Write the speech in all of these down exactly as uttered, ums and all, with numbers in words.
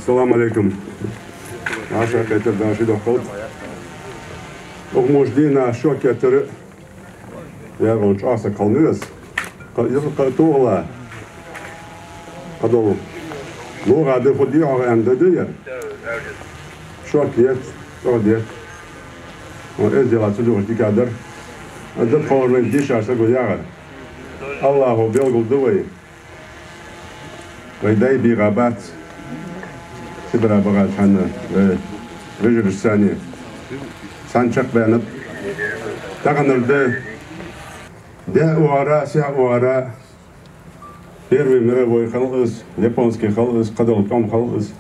Салам алейкум. Аша кхетар даши дохот. Ох, мож дина шо кетар. Я гон часа калмирас. Ка, я ка тугла. Кадол. Луга де худи ага анда де я. Шо кет, шо кет. О, эз дела цу дугу дикадар. Ада формен диша са гу яга. Аллаху белгул дувай. Вай дай бигъа бац. Сибра багъа чана, э, вежир сани. Сан чакъ бенеп. Тагъанырды. Де уара, ся уара. Первый мировой халгъыз, японский халгъыз, къадал къам халгъыз.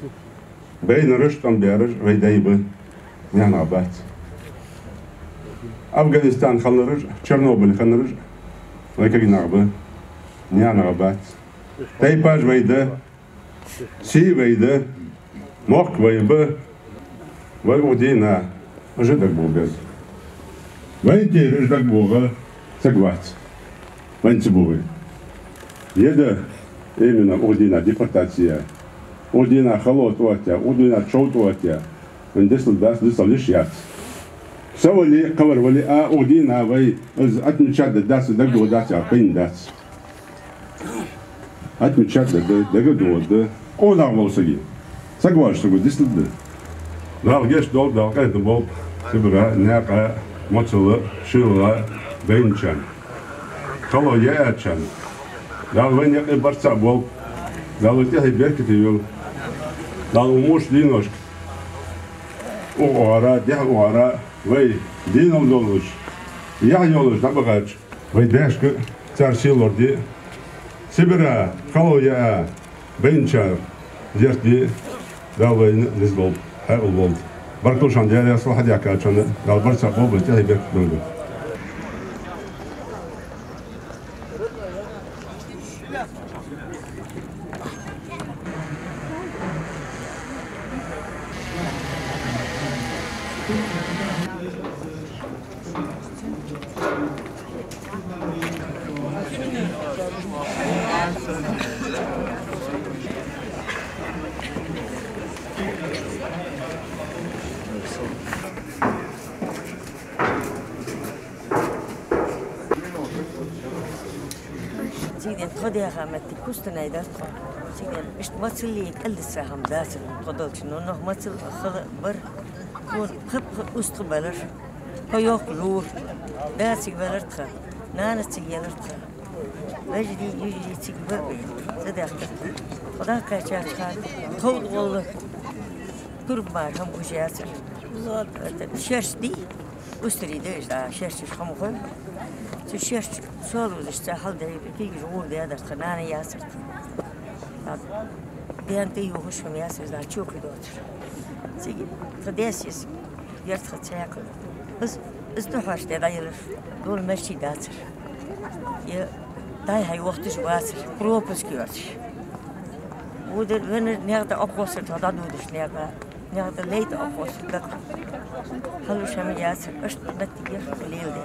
Бейнарыш къам бярыш, вай дай бы. Няна бац. Афганистан ханарыш, Чернобыль ханарыш, вай кагинагъ бы. Няна бац. Тайпаж вайда, си вайда, мохк вайба, вай удина, ыжыдак бу без. Вай тир ыжыдак буга, сагвац. Ванци буга. Еда именно удина депортация. Удина халот уатя, удина чоут уатя. Вандесл дас, десл лиш яц. Савали, кавар вали, а удина вай, аз отмечать да дас, даг бу дас, а пин дас. Отмечать да, да, да, да, да. О, да, волсаги. Сагваш, сагу, дислды. Дал геш дол, дал кайты бол. Сибра, няка, моцала, шила, бейнчан. Кало я ачан. Дал вай няка барца бол. Дал тяхи беркити юл. Дал умуш диношк. Уара, дя уара, вай, динол долуш. Я йолуш, да багач. Вай дэшкы цар силорди. Сибира халоя бенчар зерти далвайны лиздол. Хэ улволд. Баркушан дяля слахадя качаны. Далбар сабо бэти хайбек дунду. Цигден тхо дяха метти кустанай дар тхо. Цигден ишт мацалли кьалдиса хам дацар тхо долчи. Но нох мацал хала бар. Кун хап устху балар. Тхо йох лур. Дациг балар тха. Нана циг ялар тха. Вежди южи циг бар бе. Задахта. Худа кача тха. Тхо голла. Турбар хам куши яцар. Шершди. Устри деш да шершиш хам хой. Цу шерш солу деш ца хал дей бики жур де да ханана ясар. Бен те юху шум ясар да чуки дотр. Сиги тадесис ярт хацяк. Из, из тухаш де да йылыш. Дол мерчи дацар. Я дай хай вахтыш вацар. Пропуск йорч. Удер венер нягда обхосыр тада дудыш нягда. Нягда лейт обхосыр дак. Халу шами ясар. Ишт меттигер лилде.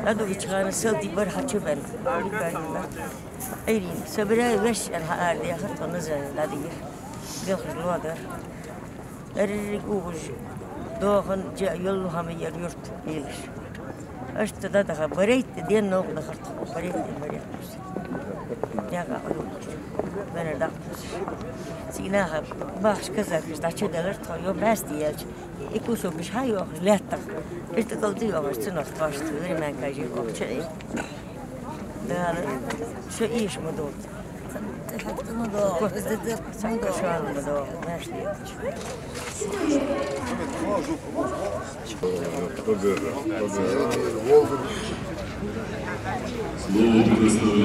Ладу ичгана сылди бар хачу бен. Айрин, собирай веш эн хаар дяхар тонна зэн ладигер. Белхыш луадар. Эррик угуж дохан жа йоллу хами яр юрт билиш. Ашта да даха барейт ден ног дахар тхо барейт ден барейт. Яга угуж. Бенер да. Сигнаха бахш казак дача далар тхо ё басти ялч. И кусок биш ха ё леттах. Ишта калды ё цунах тхо ишта времен кажи охча. Да, шо иш мадо. Шо иш мадо. Слово предоставляется